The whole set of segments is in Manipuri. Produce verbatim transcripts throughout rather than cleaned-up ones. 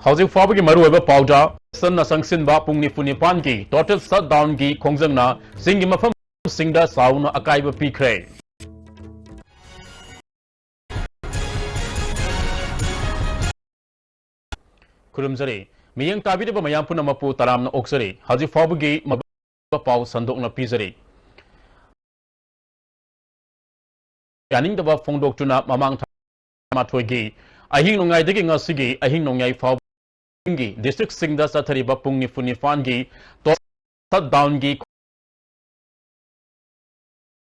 ꯍꯧꯖꯤꯛ ꯐꯥꯎꯕꯒꯤ ꯃꯔꯨꯑꯣꯏꯕ ꯄꯥꯎꯗ, ꯁꯟꯅ ꯆꯪꯁꯤꯟꯕ ꯄꯨꯡ ꯅꯤꯐꯨ ꯅꯤꯄꯥꯟꯒꯤ total shutdownꯒꯤ ꯈꯣꯡꯖꯪꯅ ꯆꯤꯡꯒꯤ ꯃꯐꯝꯁꯤꯡꯗ ꯆꯥꯎꯅ ꯑꯀꯥꯏꯕ ꯄꯤꯈ꯭ꯔꯦ꯫ ꯈꯨꯔꯨꯝꯖꯔꯤ꯫ ꯃꯤꯠꯌꯦꯡ ꯇꯥꯕꯤꯔꯤꯕ ꯃꯌꯥꯝ ꯄꯨꯝꯅꯃꯛꯄꯨ ꯇꯔꯥꯝꯅ ꯑꯣꯛꯆꯔꯤ꯫ ꯍꯧꯖꯤꯛ ꯐꯥꯎꯕꯒꯤ ꯃꯔꯨꯑꯣꯏꯕ ꯄꯥꯎ ꯁꯟꯗꯣꯛꯅ ꯄꯤꯖꯔꯤ꯫ ꯌꯥꯅꯤꯡꯗꯕ ꯐꯣꯡꯗꯣꯛꯇꯨꯅ ꯃꯃꯥꯡ ꯊꯥ ꯇꯔꯥꯃꯥꯊꯣꯏꯒꯤ ꯑꯍꯤꯡ ꯅꯣꯡꯌꯥꯏꯗꯒꯤ ꯉꯁꯤꯒꯤ ꯑꯍꯤꯡ ꯅꯣꯡꯌꯥꯏ ꯐꯥꯎꯕꯒꯤ districtꯁꯤꯡꯗ ꯆꯠꯊꯔꯤꯕ ꯄꯨꯡ ꯅꯤꯐꯨ ꯅꯤꯄꯥꯟꯒꯤ total shutdownꯒꯤ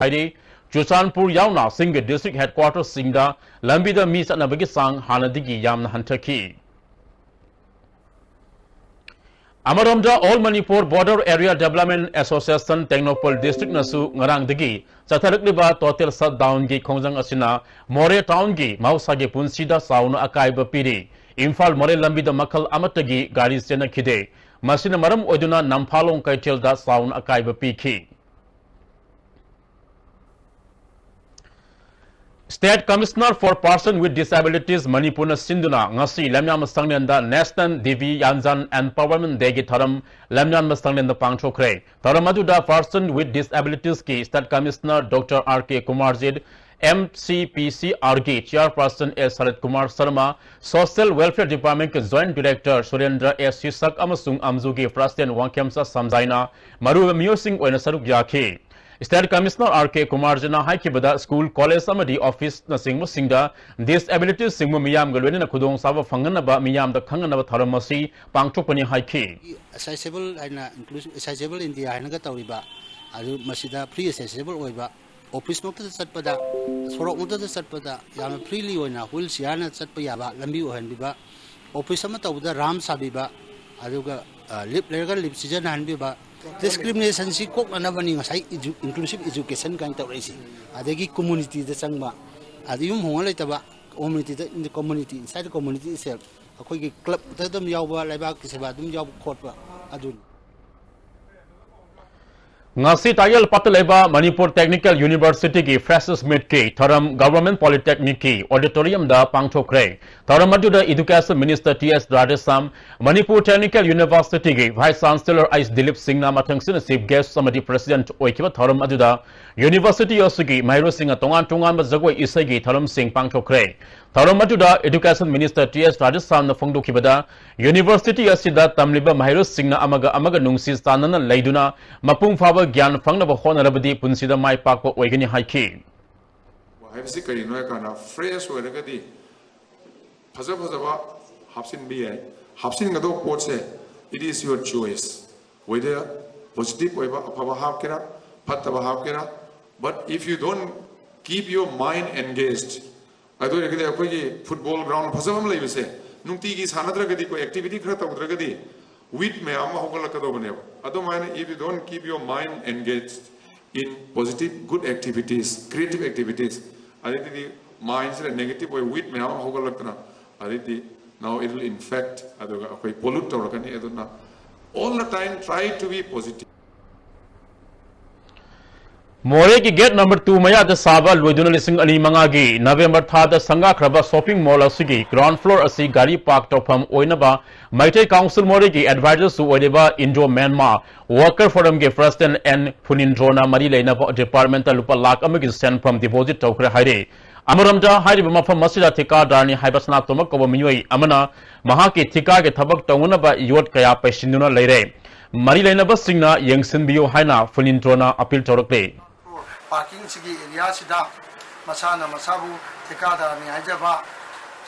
ꯍꯥꯏꯔꯤ꯫ ꯆꯨꯔꯆꯥꯟꯄꯨꯔ ꯌꯥꯎꯅ ꯆꯤꯡꯒꯤ district headquarterꯁꯤꯡꯗ ꯂꯝꯕꯤꯗ ꯃꯤ ꯆꯠꯅꯕꯒꯤ ꯆꯥꯡ ꯍꯥꯟꯅꯗꯒꯤ ꯌꯥꯝꯅ ꯍꯟꯊꯈꯤ꯫ ꯑꯃꯔꯣꯝꯗ, All Manipur Border Area Development Association Tengnoupal districtꯅꯁꯨ ꯉꯔꯥꯡꯗꯒꯤ ꯆꯠꯊꯔꯛꯂꯤꯕ total shutdownꯒꯤ ꯈꯣꯡꯖꯪ ꯑꯁꯤꯅ ꯃꯣꯔꯦ townꯒꯤ ꯃꯍꯧꯁꯥꯒꯤ ꯄꯨꯟꯁꯤꯗ ꯆꯥꯎꯅ ꯑꯀꯥꯏꯕ ꯄꯤꯔꯤ꯫ ꯏꯝꯐꯥꯜ ꯃꯣꯔꯦ ꯂꯝꯕꯤꯗ ꯃꯈꯜ ꯑꯃꯠꯇꯒꯤ ꯒꯥꯔꯤ ꯆꯦꯟꯅꯈꯤꯗꯦ꯫ ꯃꯁꯤꯅ ꯃꯔꯝ ꯑꯣꯏꯗꯨꯅ ꯅꯝꯐꯥꯂꯣꯡ ꯀꯩꯊꯦꯜꯗ ꯆꯥꯎꯅ ꯑꯀꯥꯏꯕ ꯄꯤꯈꯤ꯫ State Commissioner for Person with Disabilities ꯃꯅꯤꯄꯨꯔꯅ ꯁꯤꯟꯗꯨꯅ ꯉꯁꯤ ꯂꯝꯌꯥꯟꯕ ꯁꯪꯂꯦꯟꯗ National Divyangjan Empowerment Dayꯒꯤ ꯊꯧꯔꯝ ꯂꯝꯌꯥꯟꯕ ꯁꯪꯂꯦꯟꯗ ꯄꯥꯡꯊꯣꯛꯈ꯭ꯔꯦ꯫ ꯊꯧꯔꯝ ꯑꯗꯨꯗ Person with Disabilitiesꯀꯤ State Commissioner Doctor R K Kumarjit, M C P C Rꯒꯤ Chairperson A shirt Kumar Sharma, Social Welfare Departmentꯀꯤ Joint Director ꯁꯨꯔꯦꯟꯗ꯭ꯔ A ꯁꯤꯁꯛ ꯑꯃꯁꯨꯡ ꯑꯝꯖꯨꯒꯤ President ꯋꯥꯡꯈꯦꯝꯆꯥ ꯁꯝꯖꯥꯏꯅ ꯃꯔꯨꯑꯣꯏꯕ ꯃꯤꯑꯣꯏꯁꯤꯡ ꯑꯣꯏꯅ ꯁꯔꯨꯛ ꯌꯥꯈꯤ꯫ State Commissioner R K ꯀꯨꯃꯥꯔꯖꯤꯅ ꯍꯥꯏꯈꯤꯕꯗ, school, college ꯑꯃꯗꯤ officeꯅꯆꯤꯡꯕꯁꯤꯡꯗ disabilitiesꯁꯤꯡꯕꯨ ꯃꯤꯌꯥꯝꯒ ꯂꯣꯏꯅꯅ ꯈꯨꯗꯣꯡꯆꯥꯕ ꯐꯪꯍꯟꯅꯕ ꯃꯤꯌꯥꯝꯗ ꯈꯪꯍꯟꯅꯕ ꯊꯧꯔꯝ ꯑꯁꯤ ꯄꯥꯡꯊꯣꯛꯄꯅꯤ ꯍꯥꯏꯈꯤ꯫ Accessible ꯍꯥꯏꯅ, inclusive, Accessible India ꯍꯥꯏꯅꯒ ꯇꯧꯔꯤꯕ, ꯑꯗꯨ ꯃꯁꯤꯗ free accessible ꯑꯣꯏꯕ, officeꯃꯛꯇꯗ ꯆꯠꯄꯗ, ꯁꯣꯔꯣꯛꯃꯛꯇꯗ ꯆꯠꯄꯗ ꯌꯥꯝꯅ freely ꯑꯣꯏꯅ wheelchairꯅ ꯆꯠꯄ ꯌꯥꯕ ꯂꯝꯕꯤ ꯑꯣꯏꯍꯟꯕꯤꯕ, office ꯑꯃ ꯇꯧꯕꯗ ramp ꯁꯥꯕꯤꯕ, ꯑꯗꯨꯒ, ꯑ, lift ꯂꯩꯔꯒ lift ꯁꯤꯖꯤꯟꯅꯍꯟꯕꯤꯕ, discriminationꯁꯤ ꯀꯣꯛꯅꯅꯕꯅꯤ ꯉꯁꯥꯏ edu-, inclusive education ꯀꯥꯏꯅ ꯇꯧꯔꯛꯏꯁꯤ꯫ ꯑꯗꯒꯤ communityꯗ ꯆꯪꯕ, ꯑꯗꯩ ꯌꯨꯝ ꯍꯣꯡꯉ ꯂꯩꯇꯕ, Community, in the community, inside the community itself, ꯑꯩꯈꯣꯏꯒꯤ ꯀ꯭ꯂꯕꯇ ꯑꯗꯨꯝ ꯌꯥꯎꯕ, ꯂꯩꯕꯥꯛꯀꯤ ꯁꯦꯕꯥ ꯑꯗꯨꯝ ꯌꯥꯎꯕ ꯈꯣꯠꯄ ꯑꯗꯨꯅꯤ꯫ ꯉꯁꯤ ꯇꯥꯌꯦꯜ ꯄꯥꯠꯇ ꯂꯩꯕ ꯃꯅꯤꯄꯨꯔ ꯇꯦꯛꯅꯤꯀꯦꯜ ꯌꯨꯅꯤꯚꯔꯁꯤꯇꯤꯒꯤ ꯐ꯭ꯔꯦꯁꯔꯁ ꯃꯤꯠꯀꯤ ꯊꯧꯔꯝ ꯒꯚꯔꯟꯃꯦꯟꯠ ꯄꯣꯂꯤꯇꯦꯛꯅꯤꯛꯀꯤ ꯑꯣꯗꯤꯇꯣꯔꯤꯌꯝꯗ ꯄꯥꯡꯊꯣꯛꯈ꯭ꯔꯦ꯫ ꯊꯧꯔꯝ ꯑꯗꯨꯗ education minister T S Radheshyam, Manipur technical ꯌꯨꯅꯤꯚꯔꯁꯤꯇꯤꯒꯤ ꯚꯥꯏꯁ ꯆꯥꯟꯁꯦꯂꯔ ꯑꯩꯆ ꯗꯤꯂꯤꯞ ꯁꯤꯡꯅ ꯃꯊꯪꯁꯤꯠꯅ ꯆꯤꯐ ꯒꯦꯁ꯭ꯠ ꯑꯃꯗꯤ ꯄ꯭ꯔꯦꯁꯤꯗꯦꯟꯠ ꯑꯣꯏꯈꯤꯕ꯫ ꯊꯧꯔꯝ ꯑꯗꯨꯗ ꯌꯨꯅꯤꯚꯔꯁꯤꯇꯤ ꯑꯁꯤꯒꯤ ꯃꯍꯩꯔꯣꯏꯁꯤꯡꯅ ꯇꯣꯉꯥꯟ ꯇꯣꯉꯥꯟꯕ ꯖꯒꯣꯏ ꯏꯁꯩꯒꯤ ꯊꯧꯔꯝꯁꯤꯡ ꯄꯥꯡꯊꯣꯛꯈ꯭ꯔꯦ꯫ ꯊꯧꯔꯝ ꯑꯗꯨꯗ ꯏꯗꯨꯀꯦꯁꯟ ꯃꯤꯅꯤꯁꯇꯔ ꯇꯤ ꯑꯦꯁ ꯔꯥꯙꯦꯁ꯭ꯌꯥꯝꯅ ꯐꯣꯡꯗꯣꯛꯈꯤꯕꯗ, ꯌꯨꯅꯤꯚꯔꯁꯤꯇꯤ ꯑꯁꯤꯗ ꯇꯝꯂꯤꯕ ꯃꯍꯩꯔꯣꯏꯁꯤꯡꯅ ꯑꯃꯒ ꯑꯃꯒ ꯅꯨꯡꯁꯤ ꯆꯥꯟꯅꯅ ꯂꯩꯗꯨꯅ ꯃꯄꯨꯡ ꯐꯥꯕ ꯒ꯭ꯌꯥꯟ ꯐꯪꯅꯕ ꯍꯣꯠꯅꯔꯕꯗꯤ ꯄꯨꯟꯁꯤꯗ ꯃꯥꯏ ꯄꯥꯛꯄ ꯑꯣꯏꯒꯅꯤ ꯍꯥꯏꯈꯤ꯫ ꯍꯥꯏꯕꯁꯤ ꯀꯔꯤꯅꯣ ꯍꯥꯏ ꯀꯥꯟꯗ, ꯐ꯭ꯔꯦꯁ ꯑꯣꯏꯔꯒꯗꯤ ꯐꯖ ꯐꯖꯕ ꯍꯥꯞꯆꯤꯟꯕ ꯌꯥꯏ꯫ ꯍꯥꯞꯆꯤꯟꯒꯗꯧꯕ ꯄꯣꯠꯁꯦ, it is your choice, whether positive ꯑꯣꯏꯕ ꯑꯐꯕ ꯍꯥꯞꯀꯦꯔꯥ, ꯐꯠꯇꯕ ꯍꯥꯞꯀꯦꯔꯥ, but if you don't keep your mind engaged, ꯑꯗꯨ ꯑꯣꯏꯔꯒꯗꯤ ꯑꯩꯈꯣꯏꯒꯤ ꯐꯨꯠꯕꯣꯜ ꯒ꯭ꯔꯥꯎꯟ ꯐꯖꯕ ꯑꯃ ꯂꯩꯕꯁꯦ, ꯅꯨꯡꯇꯤꯒꯤ ꯁꯥꯟꯅꯗ꯭ꯔꯒꯗꯤ, ꯑꯩꯈꯣꯏ ꯑꯦꯛꯇꯤꯚꯤꯇꯤ ꯈꯔ ꯇꯧꯗ꯭ꯔꯒꯗꯤ, ꯋꯤꯠ ꯃꯌꯥꯝ ꯑꯃ ꯍꯧꯒꯠꯂꯛꯀꯗꯧꯕꯅꯦꯕ꯫ ꯑꯗꯨꯃꯥꯏꯅ, if you don't keep your mind engaged in positive, good activities, creative activities, ꯑꯗꯩꯗꯤ ꯃꯥꯏꯟꯁꯤꯗ ꯅꯦꯒꯦꯇꯤꯚ ꯑꯣꯏꯕ ꯋꯤꯠ ꯃꯌꯥꯝ ꯑꯃ ꯍꯧꯒꯠꯂꯛꯇꯅ, ꯑꯗꯩꯗꯤ now it will infect, ꯑꯗꯨꯒ ꯑꯩꯈꯣꯏ ꯄꯣꯂꯨꯠ ꯇꯧꯔꯛꯀꯅꯤ꯫ ꯑꯗꯨꯅ, all the time try to be positive. ꯃꯣꯔꯦꯒꯤ ꯒꯦꯠ ꯅꯝꯕꯔ ꯇꯨ ꯃꯌꯥꯗ ꯁꯥꯕ ꯂꯣꯏꯗꯨꯅ ꯂꯤꯁꯤꯡ ꯑꯅꯤ ꯃꯉꯥꯒꯤ ꯅꯕꯦꯝꯕꯔ ꯊꯥꯗ ꯁꯪꯒꯥꯈ꯭ꯔꯕ ꯁꯣꯞꯄꯤꯡ ꯃꯣꯜ ꯑꯁꯤꯒꯤ ꯒ꯭ꯔꯥꯎꯟ ꯐ꯭ꯂꯣꯔ ꯑꯁꯤ ꯒꯥꯔꯤ ꯄꯥꯔꯛ ꯇꯧꯐꯝ ꯑꯣꯏꯅꯕ ꯃꯩꯇꯩ ꯀꯥꯎꯟꯁꯤꯜ ꯃꯣꯔꯦꯒꯤ ꯑꯦꯗꯚꯥꯏꯖꯔꯁꯨ ꯑꯣꯏꯔꯤꯕ ꯏꯟꯗꯣ ꯃ꯭ꯌꯥꯟꯃꯥꯔ ꯋꯥꯔꯀꯔ ꯐꯣꯔꯝꯒꯤ ꯄ꯭ꯔꯦꯁꯤꯗꯦꯟꯠ ꯑꯦꯟ ꯐꯨꯅꯤꯟꯗ꯭ꯔꯣꯅ ꯃꯔꯤ ꯂꯩꯅꯕ ꯗꯤꯄꯥꯔꯠꯃꯦꯟꯠꯇ ꯂꯨꯄꯥ ꯂꯥꯈ ꯑꯃꯒꯤ ꯁꯦꯟꯐꯝ ꯗꯤꯄꯣꯖꯤꯠ ꯇꯧꯈ꯭ꯔꯦ ꯍꯥꯏꯔꯤ꯫ ꯑꯃꯔꯣꯝꯗ, ꯍꯥꯏꯔꯤꯕ ꯃꯐꯝ ꯑꯁꯤꯗ ꯊꯤꯀꯥꯗꯥꯔꯅꯤ ꯍꯥꯏꯕ ꯁꯅꯥꯇꯣꯝꯕ ꯀꯧꯕ ꯃꯤꯑꯣꯏ ꯑꯃꯅ ꯃꯍꯥꯛꯀꯤ ꯊꯤꯀꯥꯒꯤ ꯊꯕꯛ ꯇꯧꯅꯅꯕ ꯌꯣꯠ ꯀꯌꯥ ꯄꯩꯁꯤꯟꯗꯨꯅ ꯂꯩꯔꯦ꯫ ꯃꯔꯤ ꯂꯩꯅꯕꯁꯤꯡꯅ ꯌꯦꯡꯁꯤꯟꯕꯤꯌꯨ ꯍꯥꯏꯅ ꯐꯨꯅꯤꯟꯗ꯭ꯔꯣꯅ ꯑꯄꯤꯜ ꯇꯧꯔꯛꯂꯤ꯫ ꯄꯥꯔꯀꯤꯡꯁꯤꯒꯤ ꯑꯦꯔꯤꯌꯥꯁꯤꯗ ꯃꯁꯥꯅ ꯃꯁꯥꯕꯨ ꯊꯤꯀꯥꯗꯥꯔꯅꯤ ꯍꯥꯏꯖꯕ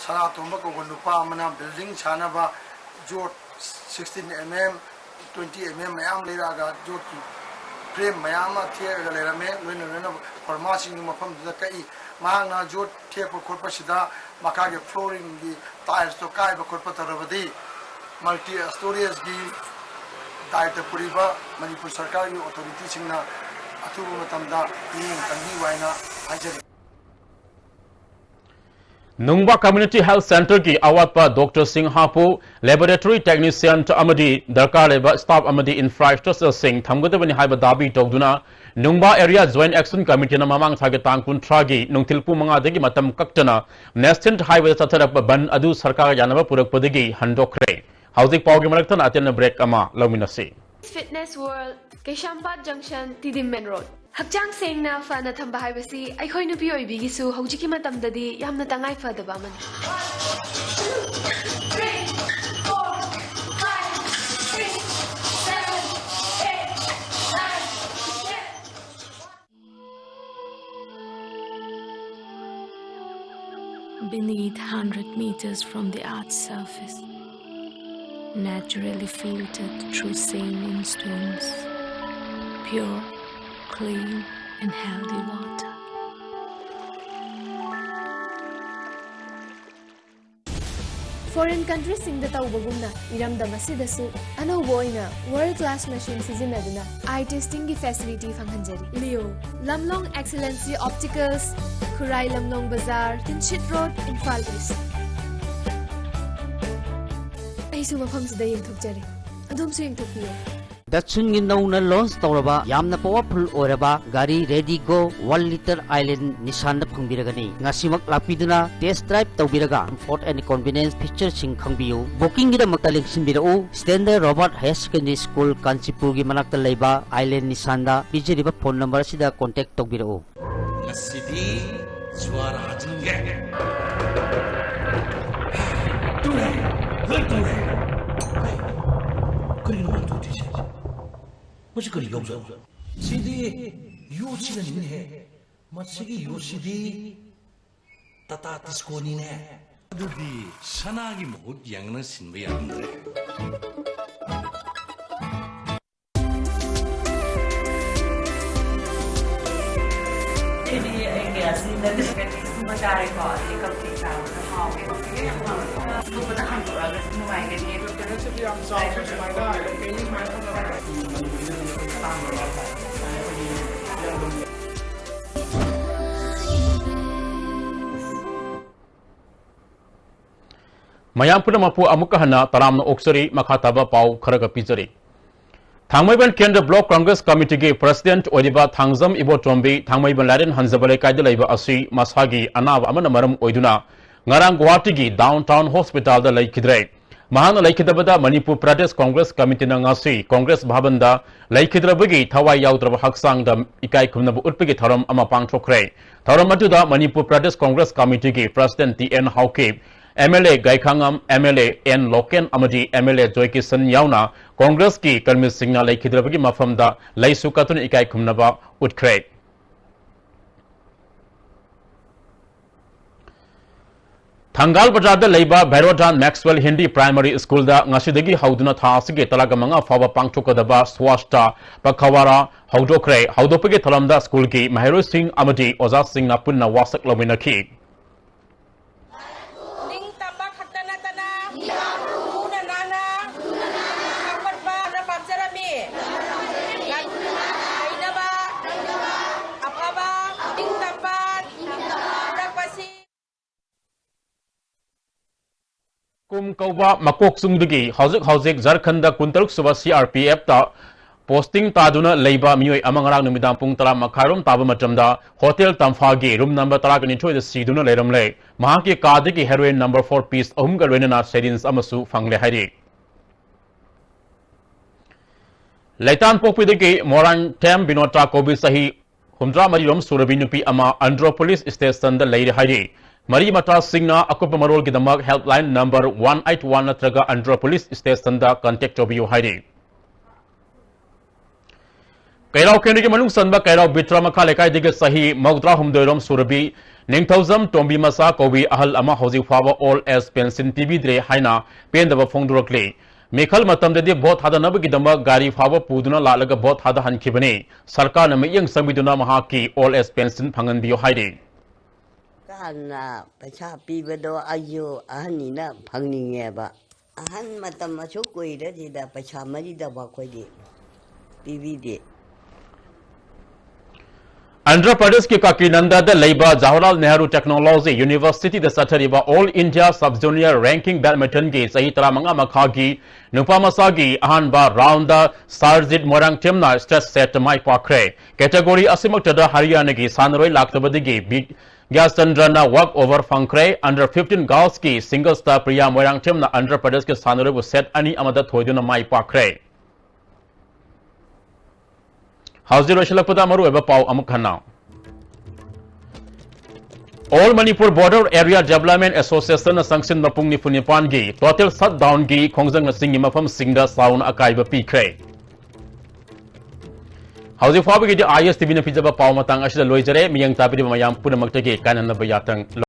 ꯁꯅꯥꯇꯣꯝꯕ ꯀꯧꯕ ꯅꯨꯄꯥ ꯑꯃꯅ ꯕꯤꯜꯗꯤꯡ ꯁꯥꯅꯕ ꯌꯣꯠ sixteen M M, twenty M M ꯃꯌꯥꯝ ꯂꯩꯔꯛꯑꯒ ꯌꯣꯠꯀꯤ ꯐ꯭ꯔꯦꯝ ꯃꯌꯥꯝ ꯑꯃ ꯊꯦꯛꯑꯒ ꯂꯩꯔꯝꯃꯦ꯫ ꯂꯣꯏꯅ ꯂꯣꯏꯅ ꯐꯣꯔꯃꯥꯁꯤꯡꯗꯨ ꯃꯐꯝꯗꯨꯗ ꯀꯛꯏ꯫ ꯃꯍꯥꯛꯅ ꯌꯣꯠ ꯊꯦꯛꯄ ꯈꯣꯠꯄꯁꯤꯗ ꯃꯈꯥꯒꯤ ꯐ꯭ꯂꯣꯔꯤꯡꯒꯤ ꯇꯥꯏꯜꯁꯇꯣ ꯀꯥꯏꯕ ꯈꯣꯠꯄ ꯇꯧꯔꯕꯗꯤ ꯃꯜꯇꯤ ꯁ꯭ꯇꯣꯔꯦꯖꯀꯤ ꯗꯥꯏꯇ ꯄꯨꯔꯤꯕ ꯃꯅꯤꯄꯨꯔ ꯁꯔꯀꯥꯔꯒꯤ ꯑꯣꯊꯣꯔꯤꯇꯤꯁꯤꯡꯅ ꯑꯊꯨꯕ ꯃꯇꯝꯗ ꯃꯤꯠꯌꯦꯡ ꯆꯪꯕꯤꯌꯨ ꯍꯥꯏꯅ ꯍꯥꯏꯖꯔꯤ꯫ ꯅꯨꯡꯕꯥ Community Health Centreꯒꯤ ꯑꯋꯥꯠꯄ doctorꯁꯤꯡ ꯍꯥꯞꯄꯨ, laboratory technician ꯑꯃꯗꯤ ꯗꯔꯀꯥꯔ ꯂꯩꯕ staff ꯑꯃꯗꯤ infrastructureꯁꯤꯡ ꯊꯝꯒꯗꯕꯅꯤ ꯍꯥꯏꯕ ꯗꯥꯕꯤ ꯇꯧꯗꯨꯅ ꯅꯨꯡꯕꯥ Area Joint Action Committeeꯅ ꯃꯃꯥꯡ ꯊꯥꯒꯤ ꯇꯥꯡ ꯀꯨꯟꯊ꯭ꯔꯥꯒꯤ ꯅꯨꯡꯊꯤꯜ ꯄꯨꯡ ꯃꯉꯥꯗꯒꯤ ꯃꯇꯝ ꯀꯛꯇꯅ National Highwayꯗ ꯆꯠꯊꯔꯛꯄ ꯕꯟ ꯑꯗꯨ ꯁꯔꯀꯥꯔꯒ ꯌꯥꯅꯕ ꯄꯨꯔꯛꯄꯗꯒꯤ ꯍꯟꯗꯣꯛꯈ꯭ꯔꯦ꯫ ꯍꯧꯖꯤꯛ ꯄꯥꯎꯒꯤ ꯃꯔꯛꯇꯅ ꯑꯇꯦꯟꯕ break ꯑꯃ ꯂꯧꯃꯤꯟꯅꯁꯤ꯫ Fitness World, ꯀꯩꯁꯥꯝꯄꯥꯠ Junction, ꯇꯤꯗꯤꯝ Main Road꯫ ꯍꯛꯆꯥꯡ ꯁꯦꯡꯅ ꯐꯅ ꯊꯝꯕ ꯍꯥꯏꯕꯁꯤ ꯑꯩꯈꯣꯏ ꯅꯨꯄꯤ ꯑꯣꯏꯕꯤꯒꯤꯁꯨ ꯍꯧꯖꯤꯛꯀꯤ ꯃꯇꯝꯗꯗꯤ ꯌꯥꯝꯅ ꯇꯉꯥꯏ ꯐꯗꯕ ꯑꯃꯅꯤ꯫ Beneath, hundred meters from the earth's surface, naturally filtered through saline stones, pure, clean, and healthy water. Foreign countriesꯁꯤꯡꯗ ꯇꯧꯕꯒꯨꯝꯅ ꯏꯔꯝꯗꯝ ꯑꯁꯤꯗꯁꯨ ꯑꯅꯧꯕ ꯑꯣꯏꯅ world class machine ꯁꯤꯖꯤꯟꯅꯗꯨꯅ eye testingꯒꯤ facility ꯐꯪꯍꯟꯖꯔꯤ꯫ Leo, Lamlong Excellency Opticals, ꯈꯨꯔꯥꯏ ꯂꯝꯂꯣꯡ ꯕꯖꯥꯔ, Tinshit Road, Imphal East꯫ ꯑꯩꯁꯨ ꯃꯐꯝꯁꯤꯗ ꯌꯦꯡꯊꯣꯛꯆꯔꯦ, ꯑꯗꯣꯝꯁꯨ ꯌꯦꯡꯊꯣꯛꯄꯤꯌꯨ꯫ Datsunꯒꯤ ꯅꯧꯅ launch ꯇꯧꯔꯕ ꯌꯥꯝꯅ powerful ꯑꯣꯏꯔꯕ ꯒꯥꯔꯤ Redigo one litre Island Nissanꯗ ꯐꯪꯕꯤꯔꯒꯅꯤ꯫ ꯉꯁꯤꯃꯛ ꯂꯥꯛꯄꯤꯗꯨꯅ test drive ꯇꯧꯕꯤꯔꯒ comfort and convenience featureꯁꯤꯡ ꯈꯪꯕꯤꯌꯨ꯫ Bookingꯒꯤꯗꯃꯛꯇ ꯂꯦꯡꯁꯤꯟꯕꯤꯔꯛꯎ Standard Robert Higher Secondary School, ꯀꯥꯟꯆꯤꯄꯨꯔꯒꯤ ꯃꯅꯥꯛꯇ ꯂꯩꯕ Island Nissanꯗ ꯄꯤꯖꯔꯤꯕ phone number ꯑꯁꯤꯗ contact ꯇꯧꯕꯤꯔꯛꯎ꯫ ꯉꯁꯤꯗꯤ ꯖ꯭ꯋꯥꯔ ꯍꯥꯖꯤꯟꯒꯦ꯫ ꯇꯨꯔꯦ, ꯂꯣꯏ ꯇꯨꯔꯦ꯫ ꯍꯩ, ꯀꯔꯤꯅꯣ ꯃꯥꯅ ꯇꯧꯗꯣꯏꯁꯦ? ꯃꯁꯤ ꯀꯔꯤ ꯂꯧꯖꯥꯠꯅꯣ? ꯁꯤꯗꯤ ꯌꯣꯠꯁꯤꯅꯅꯤꯅꯦꯍꯦ꯫ ꯃꯁꯤꯒꯤ ꯌꯣꯠꯁꯤꯗꯤ ꯇꯥꯇꯥ ꯇꯤꯁꯀꯣꯅꯤꯅꯦ꯫ ꯑꯗꯨꯗꯤ ꯁꯅꯥꯒꯤ ꯃꯍꯨꯠ ꯌꯦꯡꯅ ꯁꯤꯟꯕ ꯌꯥꯔꯝꯗ꯭ꯔꯦ꯫ ꯁꯤꯗꯤ ꯑꯩ ꯀꯌꯥ ꯁꯤꯖꯤꯟꯅꯗꯦ꯫ ꯀꯦꯟꯗꯤꯁꯀꯨꯝꯕ ꯆꯥꯔꯦꯀꯣ, ꯑꯗꯩ ꯀꯞ ꯀꯦꯛ ꯆꯥꯕꯗ ꯍꯥꯎꯋꯦ꯫ ꯀꯞ ꯀꯦꯛ ꯌꯥꯝ ꯍꯥꯎꯋꯦ꯫ ꯑꯇꯣꯞꯄꯗ ꯍꯥꯡꯗꯣꯛꯑꯒꯁꯨ ꯅꯨꯡꯉꯥꯏꯒꯅꯤ꯫ ꯀꯦꯔꯣꯠꯁꯤꯗꯤ ꯌꯥꯝ ꯆꯥꯎꯋꯦ ꯁꯨꯃꯥꯏꯅ꯫ ꯀꯩꯅꯤ ꯁꯨꯃꯥꯏꯅ ꯐꯖꯕ꯫ ꯃꯌꯥꯝ ꯄꯨꯝꯅꯃꯛꯄꯨ ꯑꯃꯨꯛꯀ ꯍꯟꯅ ꯇꯔꯥꯝꯅ ꯑꯣꯛꯆꯔꯤ꯫ ꯃꯈꯥ ꯇꯥꯕ ꯄꯥꯎ ꯈꯔꯒ ꯄꯤꯖꯔꯤ꯫ ꯊꯥꯡꯃꯩꯕꯟ ꯀꯦꯟꯗ꯭ꯔ ꯕ꯭ꯂꯣꯛ ꯀꯪꯒ꯭ꯔꯦꯁ ꯀꯃꯤꯇꯤꯒꯤ ꯄ꯭ꯔꯁꯤꯗꯦꯟꯠ ꯑꯣꯏꯔꯤꯕ ꯊꯥꯡꯖꯝ ꯏꯕꯣꯇꯣꯝꯕꯤ ꯊꯥꯡꯃꯩꯕꯟ ꯂꯥꯏꯔꯦꯟ ꯍꯟꯖꯕ ꯂꯩꯀꯥꯏꯗ ꯂꯩꯕ ꯑꯁꯤ ꯃꯁꯥꯒꯤ ꯑꯅꯥꯕ ꯑꯃꯅ ꯃꯔꯝ ꯑꯣꯏꯗꯨꯅ ꯉꯔꯥꯡ ꯒꯨꯋꯥꯍꯥꯇꯤꯒꯤ ꯗꯥꯎꯟ ꯇꯥꯎꯟ ꯍꯣꯁꯄꯤꯇꯥꯜꯗ ꯂꯩꯈꯤꯗ꯭ꯔꯦ꯫ ꯃꯍꯥꯛꯅ ꯂꯩꯈꯤꯗꯕꯗ ꯃꯅꯤꯄꯨꯔ ꯄ꯭ꯔꯗꯦꯁ ꯀꯪꯒ꯭ꯔꯦꯁ ꯀꯃꯤꯇꯤꯅ ꯉꯁꯤ ꯀꯪꯒ꯭ꯔꯦꯁ ꯚꯕꯟꯗ ꯂꯩꯈꯤꯗ꯭ꯔꯕꯒꯤ ꯊꯋꯥꯏ ꯌꯥꯎꯗ꯭ꯔꯕ ꯍꯛꯆꯥꯡꯗ ꯏꯀꯥꯏ ꯈꯨꯝꯅꯕ ꯎꯠꯄꯒꯤ ꯊꯧꯔꯝ ꯑꯃ ꯄꯥꯡꯊꯣꯛꯈ꯭ꯔꯦ꯫ ꯊꯧꯔꯝ ꯑꯗꯨꯗ ꯃꯅꯤꯄꯨꯔ ꯄ꯭ꯔꯗꯦꯁ ꯀꯪꯒ꯭ꯔꯦꯁ ꯀꯃꯤꯇꯤꯒꯤ president T N Haokip, M L A Gaikhangam, M L A N Loken ꯑꯃꯗꯤ ꯑꯦꯝ ꯑꯦꯜ ꯑꯦ ꯖꯣꯏꯀꯤꯁꯟ ꯌꯥꯎꯅ ꯀꯪꯒ꯭ꯔꯦꯁꯀꯤ ꯀꯔꯃꯤꯁꯤꯡꯅ ꯂꯩꯈꯤꯗ꯭ꯔꯕꯒꯤ ꯃꯐꯝꯗ ꯂꯩꯁꯨ ꯀꯠꯇꯨꯅ ꯏꯀꯥꯏ ꯈꯨꯝꯅꯕ ꯎꯠꯈ꯭ꯔꯦ꯫ ꯊꯪꯒꯥꯜ ꯕꯖꯥꯔꯗ ꯂꯩꯕ ꯚꯦꯔꯣꯙꯥꯟ ꯃꯦꯛꯁꯋꯦꯜ ꯍꯤꯟꯗꯤ ꯄ꯭ꯔꯥꯏꯃꯥꯔꯤ ꯁ꯭ꯀꯨꯜꯗ ꯉꯁꯤꯗꯒꯤ ꯍꯧꯗꯨꯅ ꯊꯥ ꯑꯁꯤꯒꯤ ꯇꯔꯥꯃꯉꯥ ꯐꯥꯎꯕ ꯄꯥꯡꯊꯣꯛꯀꯗꯕ ꯁ꯭ꯋꯥꯁꯇ ꯄꯈꯋꯥꯔꯥ ꯍꯧꯗꯣꯛꯈ꯭ꯔꯦ꯫ ꯍꯧꯗꯣꯛꯄꯒꯤ ꯊꯧꯔꯝꯗ ꯁ꯭ꯀꯨꯜꯒꯤ ꯃꯍꯩꯔꯣꯏꯁꯤꯡ ꯑꯃꯗꯤ ꯑꯣꯖꯥꯁꯤꯡꯅ ꯄꯨꯟꯅ ꯋꯥꯁꯛ ꯂꯧꯃꯤꯟꯅꯈꯤ꯫ ꯅꯤꯡꯇꯝꯕ ꯈꯛꯇ ꯅꯠꯇꯅ ꯂꯨꯅ ꯅꯥꯟꯅ ꯆꯥꯎꯈꯠꯄ ꯄꯥꯝꯖꯔꯝꯃꯤ꯫ ꯂꯩꯅꯕ ꯑꯐꯕ ꯅꯤꯡꯇꯝꯕ ꯄꯨꯔꯛꯄꯁꯤ ꯀꯨꯝ ꯀꯧꯕ ꯃꯀꯣꯛꯆꯨꯡꯗꯒꯤ ꯍꯧꯖꯤꯛ ꯍꯧꯖꯤꯛ ꯖꯔꯈꯟꯗ ꯀꯨꯟꯇꯔꯨꯛ ꯁꯨꯕ ꯁꯤ ꯑꯥꯔ ꯄꯤ ꯑꯦꯐꯇ ꯄꯣꯁꯇꯤꯡ ꯇꯥꯗꯨꯅ ꯂꯩꯕ ꯃꯤꯑꯣꯏ ꯑꯃ ꯉꯔꯥꯡ ꯅꯨꯃꯤꯗꯥꯡ ꯄꯨꯡ ꯇꯔꯥ ꯃꯈꯥꯏꯔꯣꯝ ꯇꯥꯕ ꯃꯇꯝꯗ ꯍꯣꯇꯦꯜ ꯇꯝꯐꯥꯒꯤ ꯔꯨꯝ ꯅꯝꯕꯔ ꯇꯔꯥꯅꯤꯊꯣꯏꯗ ꯁꯤꯗꯨꯅ ꯂꯩꯔꯝꯂꯦ꯫ ꯃꯍꯥꯛꯀꯤ ꯀꯥꯗꯒꯤ ꯍꯦꯔꯣꯏꯟ ꯅꯝꯕꯔ ꯐꯣꯔ ꯄꯤꯁ ꯑꯍꯨꯝꯒ ꯂꯣꯏꯅꯅ ꯁꯦꯔꯤꯟꯁ ꯑꯃꯁꯨ ꯐꯪꯂꯦ ꯍꯥꯏꯔꯤ꯫ ꯂꯩꯇꯥꯟ ꯄꯣꯛꯄꯤꯗꯒꯤ ꯃꯣꯔꯥꯡꯊꯦꯝ ꯕꯤꯅꯣꯇꯥ ꯀꯧꯕꯤ ꯆꯍꯤ ꯍꯨꯝꯗ꯭ꯔꯥ ꯃꯔꯤꯔꯣꯝ ꯁꯨꯔꯕꯤ ꯅꯨꯄꯤ ꯑꯃ ꯑꯟꯗ꯭ꯔꯣ ꯄꯨꯂꯤꯁ ꯁ꯭ꯇꯦꯁꯟꯗ ꯂꯩꯔꯦ ꯍꯥꯏꯔꯤ꯫ ꯃꯔꯤ ꯃꯇꯥꯁꯤꯡꯅ ꯑꯀꯨꯞꯄ ꯃꯔꯣꯜꯒꯤꯗꯃꯛ helpline number one eight one ꯅꯠꯇ꯭ꯔꯒ ꯑꯟꯗ꯭ꯔꯣ ꯄꯨꯂꯤꯁ ꯁ꯭ꯇꯦꯁꯟꯗ ꯀꯟꯇꯦꯛ ꯇꯧꯕꯤꯌꯨ ꯍꯥꯏꯔꯤ꯫ ꯀꯩꯔꯥꯎ ꯀꯦꯟꯗ꯭ꯔꯒꯤ ꯃꯅꯨꯡ ꯆꯟꯕ ꯀꯩꯔꯥꯎ ꯕꯤꯇ꯭ꯔ ꯃꯈꯥ ꯂꯩꯀꯥꯏꯗꯒꯤ ꯆꯍꯤ ꯃꯧꯗ꯭ꯔꯥ ꯍꯨꯝꯗꯣꯏꯔꯣꯝ ꯁꯨꯔꯕꯤ ꯅꯤꯡꯊꯧꯖꯝ ꯇꯣꯝꯕꯤ ꯃꯆꯥ ꯀꯧꯕꯤ ꯑꯍꯜ ꯑꯃ ꯍꯧꯖꯤꯛ ꯐꯥꯎꯕ ꯑꯣꯜ ꯑꯦꯖ ꯄꯦꯟꯁꯤꯟ ꯄꯤꯕꯤꯗ꯭ꯔꯦ ꯍꯥꯏꯅ ꯄꯦꯟꯗꯕ ꯐꯣꯡꯗꯣꯔꯛꯂꯤ꯫ ꯃꯤꯈꯜ ꯃꯇꯝꯗꯗꯤ ꯚꯣꯠ ꯊꯥꯗꯅꯕꯒꯤꯗꯃꯛ ꯒꯥꯔꯤ ꯐꯥꯎꯕ ꯄꯨꯗꯨꯅ ꯂꯥꯛꯂꯒ ꯚꯣꯠ ꯊꯥꯗꯍꯟꯈꯤꯕꯅꯤ꯫ ꯁꯔꯀꯥꯔꯅ ꯃꯤꯠꯌꯦꯡ ꯆꯪꯕꯤꯗꯨꯅ ꯃꯍꯥꯛꯀꯤ ꯑꯣꯜ ꯑꯦꯖ ꯄꯦꯟꯁꯤꯟ ꯐꯪꯍꯟꯕꯤꯌꯨ ꯍꯥꯏꯔꯤ꯫ ꯁꯔꯀꯥꯔꯅ ꯄꯩꯁꯥ ꯄꯤꯕꯗꯣ ꯑꯩꯁꯨ ꯑꯍꯟꯅꯤꯅ ꯐꯪꯅꯤꯡꯉꯦꯕ꯫ ꯑꯍꯟ ꯃꯇꯝ ꯑꯁꯨꯛ ꯀꯨꯏꯔꯁꯤꯗ ꯄꯩꯁꯥ ꯃꯔꯤꯗꯕ ꯑꯩꯈꯣꯏꯗꯤ ꯄꯤꯕꯤꯗꯦ꯫ ꯑꯟꯙ꯭ꯔ ꯄ꯭ꯔꯗꯦꯁꯀꯤ ꯀꯥꯀꯤꯅꯟꯗꯥꯗ ꯂꯩꯕ ꯖꯋꯥꯍꯔꯂꯥꯜ ꯅꯦꯍꯔꯨ ꯇꯦꯛꯅꯣꯂꯣꯖꯤ ꯌꯨꯅꯤꯚꯔꯁꯤꯇꯤꯗ ꯆꯠꯊꯔꯤꯕ all India sub junior ranking ꯕꯦꯗꯃꯤꯟꯇꯟꯒꯤ ꯆꯍꯤ ꯇꯔꯥꯃꯉꯥ ꯃꯈꯥꯒꯤ ꯅꯨꯄꯥ ꯃꯆꯥꯒꯤ ꯑꯍꯥꯟꯕ ꯔꯥꯎꯟꯗ ꯁꯥꯔꯖꯤꯠ ꯃꯣꯏꯔꯥꯡꯊꯦꯝꯅ ꯁ꯭ꯇ꯭ꯔꯦꯠ ꯁꯦꯠ ꯃꯥꯏ ꯄꯥꯛꯈ꯭ꯔꯦ꯫ ꯀꯦꯇꯦꯒꯣꯔꯤ ꯑꯁꯤꯃꯛꯇꯗ ꯍꯔꯤꯌꯥꯅꯥꯒꯤ ꯁꯥꯟꯅꯔꯣꯏ ꯂꯥꯛꯇꯕꯗꯒꯤ ꯕꯤꯒ꯭ꯌꯥꯁꯆꯟꯗ꯭ꯔꯅ ꯋꯥꯛ ꯑꯣꯚꯔ ꯐꯪꯈ꯭ꯔꯦ꯫ ꯑꯟꯗꯔ ꯐꯤꯐꯇꯤꯟ ꯒꯥꯔꯜꯁꯀꯤ ꯁꯤꯡꯒꯜꯁꯇ ꯄ꯭ꯔꯤꯌꯥ ꯃꯣꯏꯔꯥꯡꯊꯦꯝꯅ ꯑꯟꯗ꯭ꯔ ꯄ꯭ꯔꯗꯦꯁꯀꯤ ꯁꯥꯟꯅꯔꯣꯏꯕꯨ ꯁꯦꯠ ꯑꯅꯤ ꯑꯃꯗ ꯊꯣꯏꯗꯨꯅ ꯃꯥꯏ ꯄꯥꯛꯈ꯭ꯔꯦ꯫ ꯍꯧꯖꯤꯛ ꯂꯣꯏꯁꯤꯜꯂꯛꯄꯗ ꯃꯔꯨꯑꯣꯏꯕ ꯄꯥꯎ ꯑꯃꯨꯛ ꯍꯟꯅ꯫ All Manipur Border Area Development Association ꯅ ꯆꯪꯁꯤꯟꯕ ꯄꯨꯡ ꯅꯤꯐꯨ ꯅꯤꯄꯥꯟꯒꯤ ꯇꯣꯇꯦꯜ ꯁꯠ ꯗꯥꯎꯟꯒꯤ ꯈꯣꯡꯖꯪꯅꯆꯤꯡꯒꯤ ꯃꯐꯝꯁꯤꯡꯗ ꯆꯥꯎꯅ ꯑꯀꯥꯏꯕ ꯄꯤꯈ꯭ꯔꯦ꯫ ꯍꯧꯖꯤꯛ ꯐꯥꯎꯕꯒꯤꯗꯤ ꯑꯥꯏ ꯑꯦꯁ ꯇꯤ ꯚꯤꯅ ꯄꯤꯖꯕ ꯄꯥꯎ ꯃꯇꯥꯡ ꯑꯁꯤꯗ ꯂꯣꯏꯖꯔꯦ꯫ ꯃꯤꯌꯦꯡ ꯇꯥꯕꯤꯔꯤꯕ ꯃꯌꯥꯝ ꯄꯨꯝꯅꯃꯛꯇꯒꯤ ꯀꯥꯏꯅꯅꯕ ꯌꯥꯊꯪ